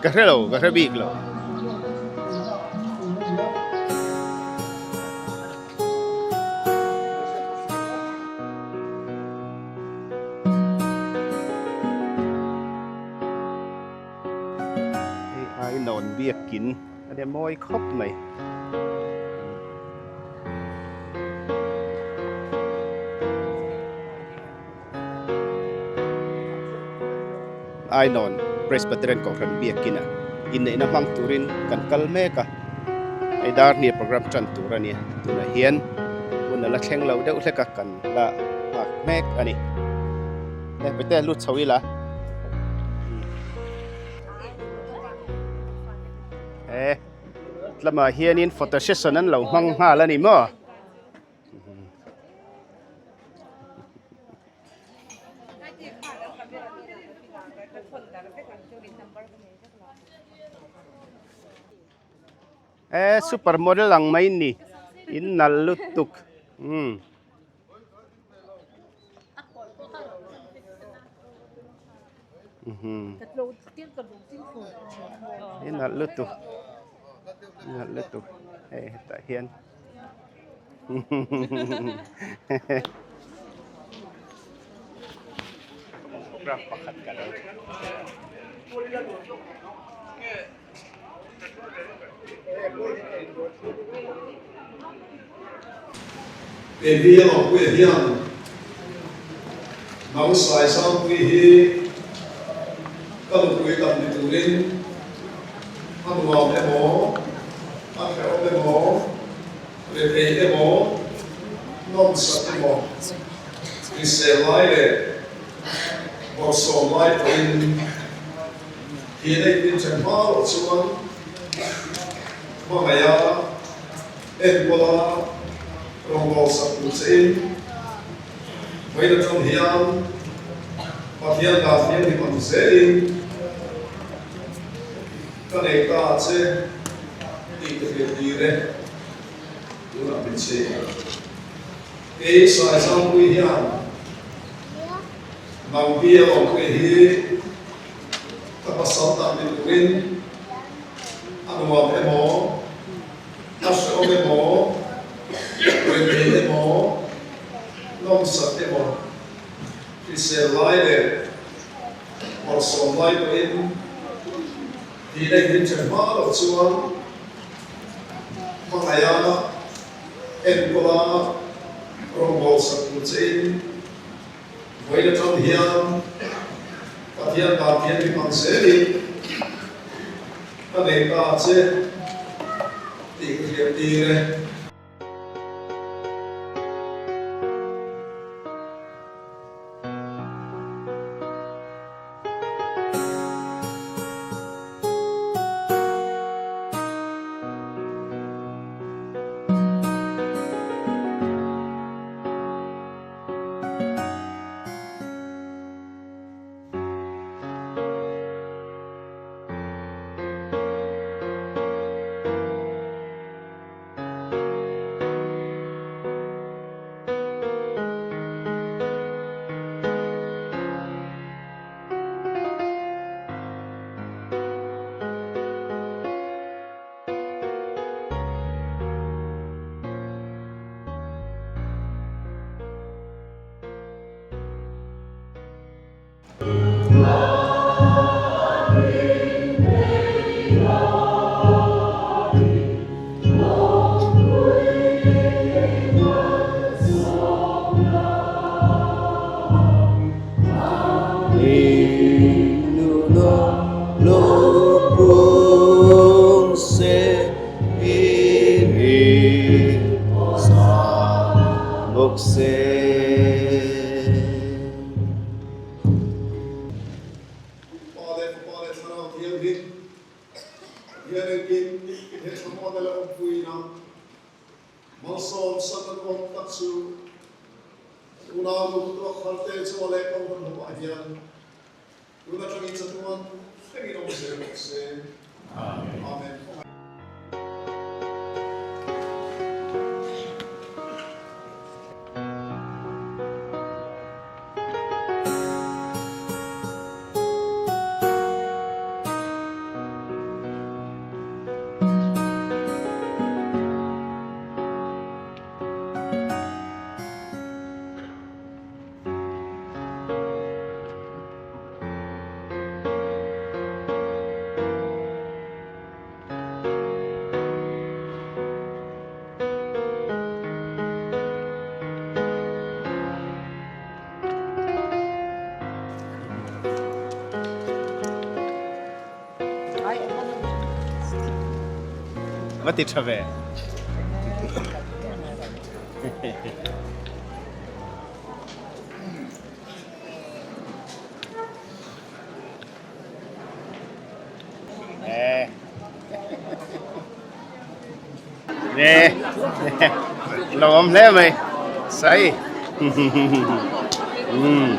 Ka hre lo, ka hre bik lo. Hei Ainawn biakin a nia mawi khawp mai. Ainawn Presbyterian Kohhran biakin a inneihna hmang turin kan kal mek a, hei dar hnih program tan tur a nia, tunah hian hun a la thleng lo deuh hlek a, kan la nghak mek a ni. Hei pete lut chho ila. E lamah hianin photo session an lo hmang nghal a ni maw? E super model ang mai ni in nal lutuk um in nal lutuk nal lutuk hei hetah hian Program pakhat ka lo Kei Lawmpuia hian nang Saisangpui hi ka nupui tam ni turin a nuam emaw, a hrehawm emaw, rethei emaw, nawmsak emaw, hrisel lai leh bawrhsawm lai pawhin Hi neih min chen hma loh chuan hmangaih a, enkawl a, rawngbâwl sak tur che in vawiin atang hian Pathian dan thianghlim ang zelin ka nei ta che tih ka hriat tir e, tunah min che a. Kei Saizangpui hian nang hi a lawmpuia hi Ka pasal tak ni turin a nuam emaw, a hrehawm emaw, rethei emaw, nawmsak emaw, hrisel lai leh malsawm lai pawhin tih leh min ṭhen hma loh chuan hmangaih a, enkawl a, rawngbawlsak tur chein Vawiin atang hian Pathian dan hian mi hmang zelin ka nei ta che tih ka hriat tir e. Pa leh Fapa leh Thlarau Thianghlim hian engkim he thlamuana leh awmpuina malsawm sak an awm tak chu unau nupa tharte chu a leh kohhran hovah hian Tun atangin chatuan thlengin awm zel bawk se. Amen. Va ti tha ve. Nè lo awm hle mai sai umm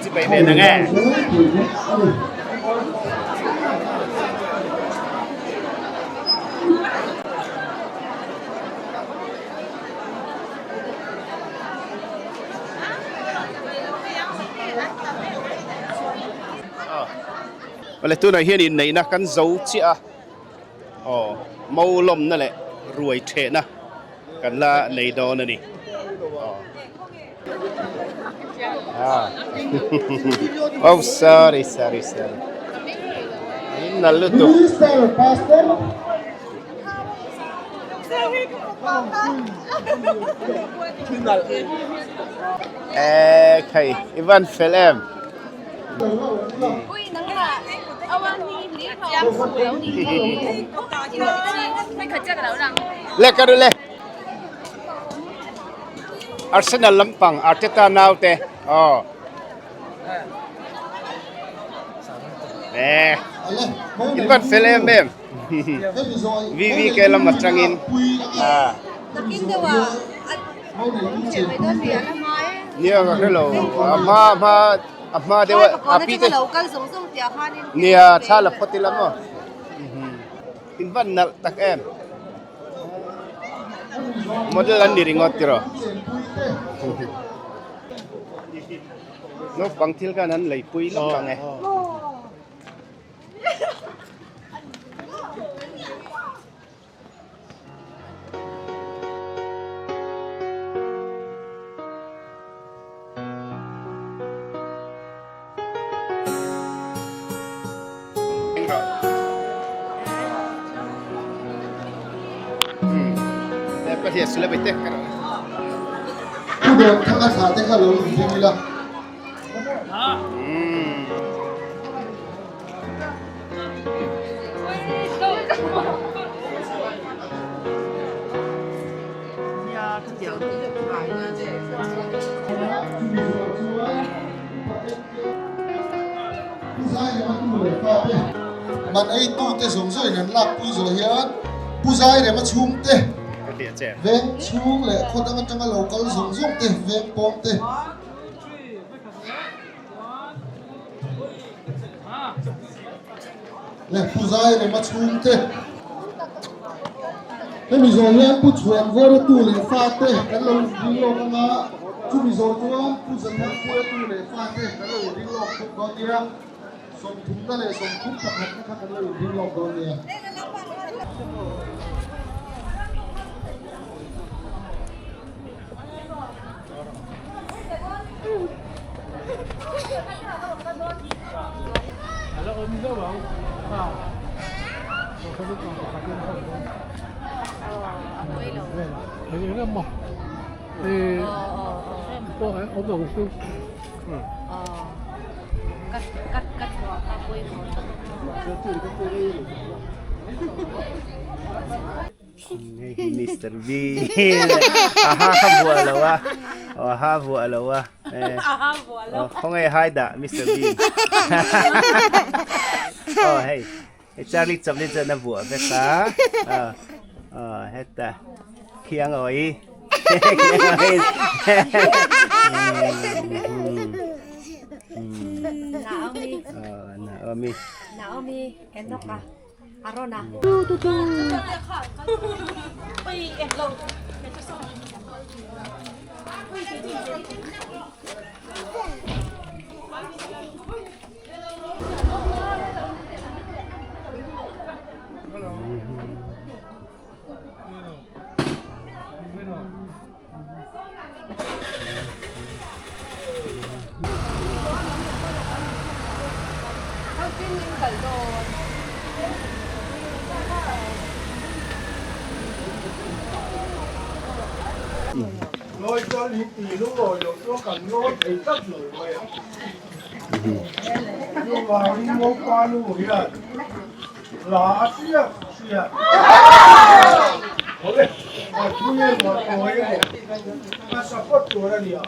Chibai ve na nge. Awle tunah hian inneihna kan zo chiah a aw mo lawmna leh ruai thehna kan la nei dawn a ni aw oh sorry sorry sorry in nal lutuk eh khai ivan fel em le ka le Arsenal lampang Arteta naute aw eh in van fel em em VVK lam atangin a nia ka hrelo a hma hma a hma deuh a pi te nia thla la phawt ila maw in van nalh tak em. Model an ni ringawt tiraw naupang thil khan an leipui lawk ang e. Man ei tute zawng zawngin an lakpui zawh hian Pu Zairema chhungte veng chhung leh khaw dang atanga lo kal zawng zawng te veng pawm te leh Pu Zairema chhungte hemi zawh hian Pu Chhuanvawra tu leh fate kan lo inring lawk anga chumi zawh chuan Pu Zathangpuia tu leh fate kan lo inring lawk bawk dawn nia sawmthumna leh sawmthum pakhatna kha kan lo inring lawk dawn nia. Hei hi Mister Bean a ha kha vuah lo a aw a ha vuah lo a aw khawnge hai dah Mister Bean aw hei hei Charlie Chaplin chuan a vuah vek a aw aw heta khiang awi khiang awi Naomi aw Naomi Naomi Enoch a Kan in tih lungawi loh chuan kan ngawi thei tlat lo mai a. Chuvangin Mopa nu hian hla a hriat hriat. Awle, a thui emaw a tawi emaw a support tur a nia.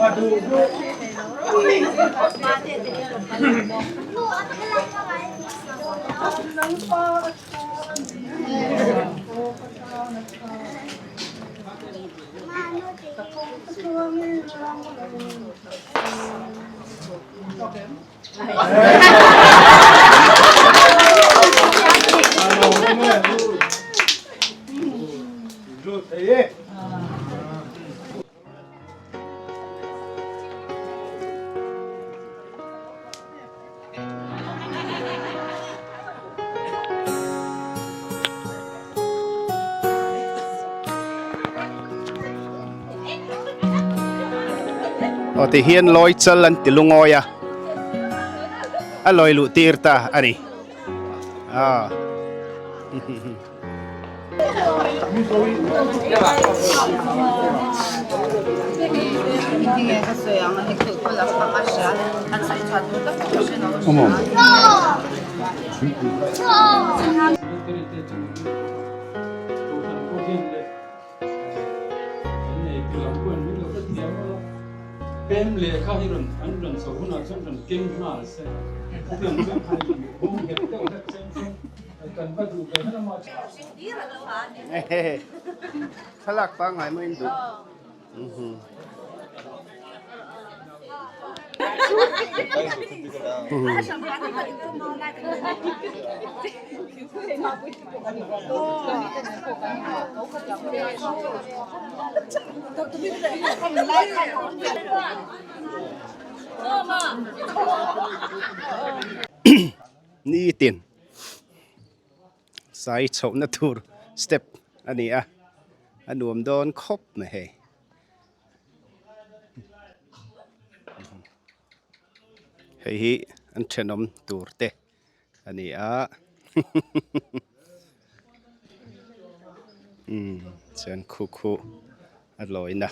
A duh duh. Aw ti hian lawi chal an ti lungawi a a lawi luh tir ta a ni ah. Pem lehkha hi rawn an rawn chho hunah chuan rawn keng nghal se chutiang chuan hung nghet deuh hlek chen chuan kan va duh ve hman a Thlalak pangngai maw in duh. Nitin sai chhohna tur step a ni a a nuam dawn khawp mai hei. Hei hi an thenawm tur te a ni a umm chuan khu khu a lawina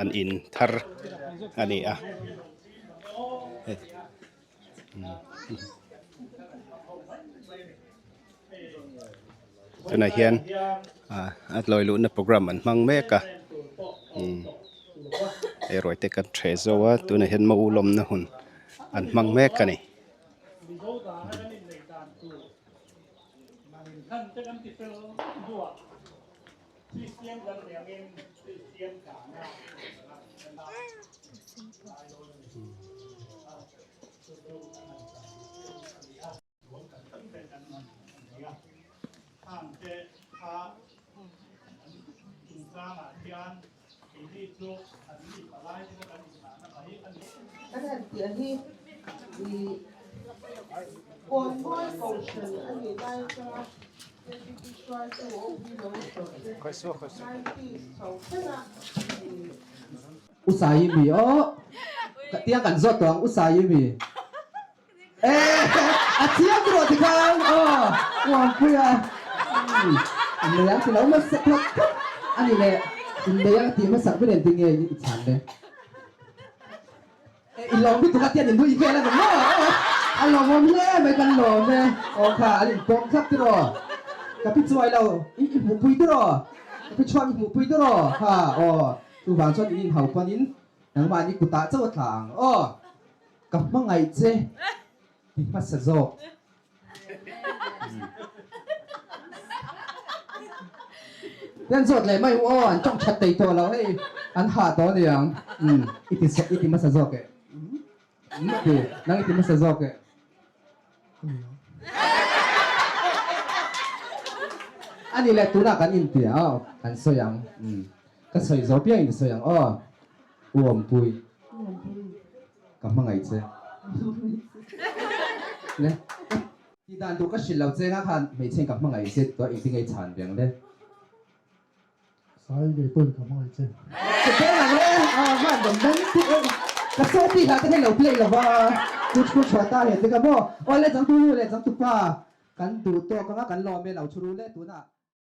an in thar a ni a hei tunah hian ah a lawi luhna program an hmang mek a umm hei ruai te kan ṭheh zo a tunah hian mau lawmna hun an hmang mek a ni. Kan han tih hi ih Kawnmawi Kohhran a nih lai atanga NPP hruaitu awm hi lo tawh te 90s chho thleng a ih Usai mi aw tiang kan zawt tawh ang Usai mi. A chiang rawh ti khan aw Uampui a innei ang ti lo hmasa thawk thawk a ni le innei ang tih hmasak ber engtin nge i chhan le i lawm lutuk a tian i nui vel a ni maw a lawmawm hle mai kan lawm e aw kha an inpawm thlap tiraw ka pi chuai lo i hmuhpui tiraw ka pi chhuak i hmuhpui tiraw kha aw chuvang chuan in inhau panin nangmahni kutah chauh a tla ang aw. Ka hmangaih che ti hmasa zawk. Hian zawt leh mai u aw an tawng that thei tawh lo hei an hah tawh a niang umm i ti i ti hmasa zawk eh umm ti nang i ti hmasa zawk eh a ni leh tunah kan inpiah aw kan sawi ang umm ka sawi zawh piang in i sawi ang aw u Awmpui. Ka hmangaih che. Le, tih dan tur ka hrilh lo che nga khan hmeichhe ka hmangaih che tih tuah engtin nge i chhan ve ang le? Sai ngei pawhin ka hmangaih che. Ka beng ang le, a van dawm dang tih em. Ka saw tih hla te kha i lo play lo va, kuch kuch hua ta he te kha maw. Aw le changtu nu leh changtu pa. Kan duh tawk anga kan lawm e lo chhuru le tunah.